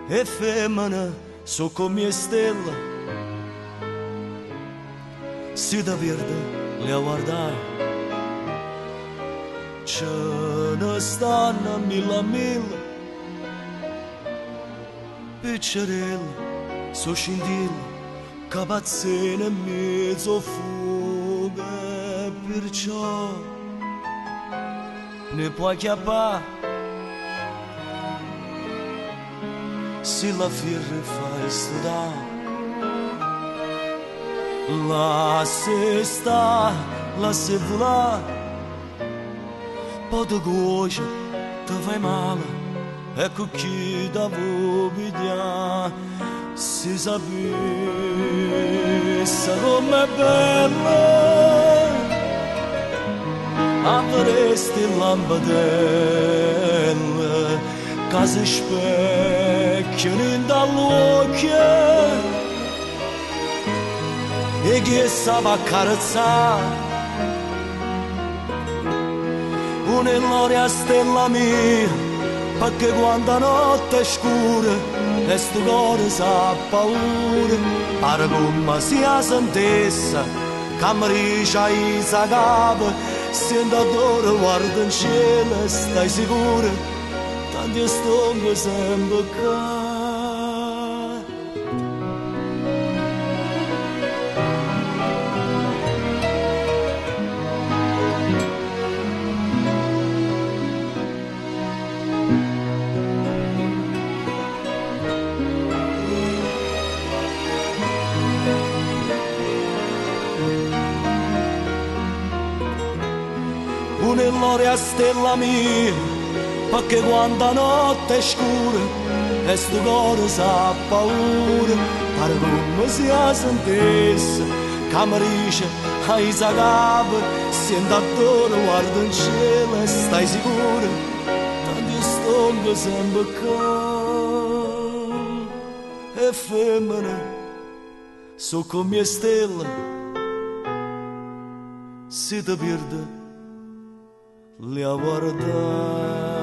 E femmene so' comm' 'e stelle, si te pierde l'hê 'a guardà. Ce ne stanno a mille a mille, piccerelle, so' scintille ca pazzeano 'mmiez' 'o fuoco e pirciò n' 'e può acchiappà. Si l'affierre 'e faje stutà. Lass' 'e sta, lass' 'e vulà. Po' te cuoce, te fai male e cu chi te vuo' piglià. Si sapisse comm'è bello a vedè sti lampetelle ca se specchiano 'int'a ll'uocchie 'e chi 'e ssape accarezzà. Una 'e lloro è 'a stella mia, pecché quando 'a notte è scura e stu core s'appaura, pare comme si 'a sentesse ca me dice aiza 'a capa, siente addore, guarda 'ncielo e stai sicura, tanto io stongo sempe ccà. Una 'e lloro è 'a stella mia, pecché quando 'a notte è scura e stu core s'appaura, pare comme si 'a sentesse ca me dice aiza 'a capa, siente addore, guarda 'ncielo e stai sicura, tanto io stongo sempe ccà. E femmene so' comm' 'e stelle, si te pierde l'hê 'a guardà.